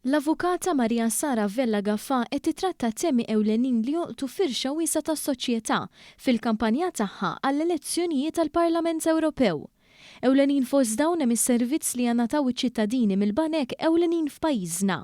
L-Avukata Maria Sara Vella Gafà qed titratta temi ewlenin li jolqtu firxa wiesgħa tas-soċjetà fil-kampanja tagħha għall-elezzjonijiet għall-Parlament Ewropew. Ewlenin fost dawn hemm is-servizz li jangħataw iċ-ċittadini mill-banek ewlenin f'pajjiżna.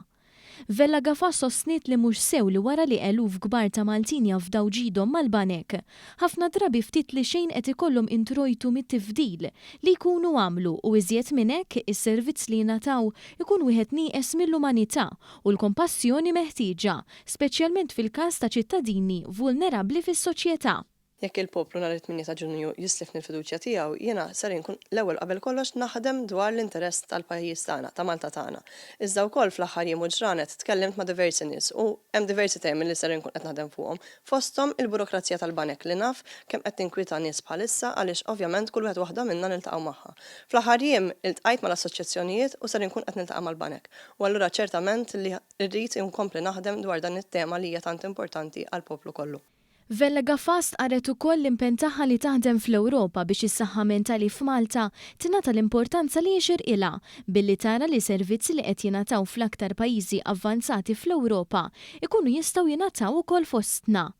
Vella Gafà sostniet li mhux sew li wara li eluf kbar ta' Maltin jafdaw ġidhom mal-banek, ħafna drabi ftit li xejn qed ikollhom introjtu mit-tifdil li jkunu għamlu u iżjed minn hekk is-servizz li jingħataw ikun wieħed nieqes mill-umanità u l-kompassjoni meħtieġa, speċjalment fil-każ ta' ċittadini vulnerabbli fis-soċjetà. Jekk il-poplu nhar it-tmienja ta' Ġunju jislifni l-fiduċja tiegħu, jiena ser inkun l-ewwel qabel kollox naħdem dwar l-interess tal-pajjiż tagħna, ta' Malta tagħna. Iżda wkoll fl-aħħar jiem u ġranet tkellimt ma' diversi nies u hemm diversi temi li ser inkun qed naħdem fuqhom, fosthom il-burokrazija tal-banek li naf kemm qed tinkwieta nies bħalissa għaliex ovvjament kull wieħed u waħda minna niltaqgħu magħha. Fl-aħħar jiem iltqajt mal-assoċjazzjonijiet u ser inkun qed niltaqa' mal-banek. U allura ċertament li rrid inkompli naħdem dwar dan it-tema li hija tant importanti għall-poplu kollu. Vella Gafà stqarret ukoll l-impenn tagħha li taħdem fl-Ewropa biex is-saħħa mentali f'Malta tingħata l-importanza li jixirqilha billi tara li servizzi li qed jingħataw fl-aktar pajjiżi avvanzati fl-Ewropa jkunu jistgħu jingħataw ukoll fostna.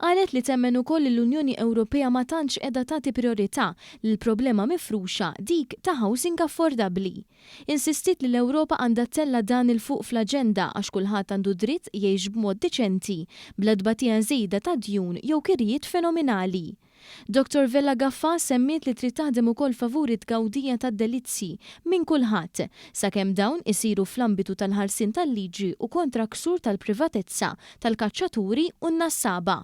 Qalet li temmen ukoll li l-Unjoni Ewropea ma tantx qiegħda tagħti prijorità lill-problema mifruxa, dik ta' housing affordabbli. Insistiet li l-Ewropa għandha ttella' dan 'il fuq fl-aġenda għax kulħadd għandu dritt jgħix b'mod diċenti bla tbatija żejda ta' djun jew kirjiet fenominali. Dottor Vella Gafà semmiet li trid taħdem ukoll favur it-tgawdija tad-delizzji minn kulħadd, sakemm dawn isiru fl-ambitu tal-ħarsien tal-liġi u kontra ksur tal-privatezza tal-kaċċaturi u n-nassaba.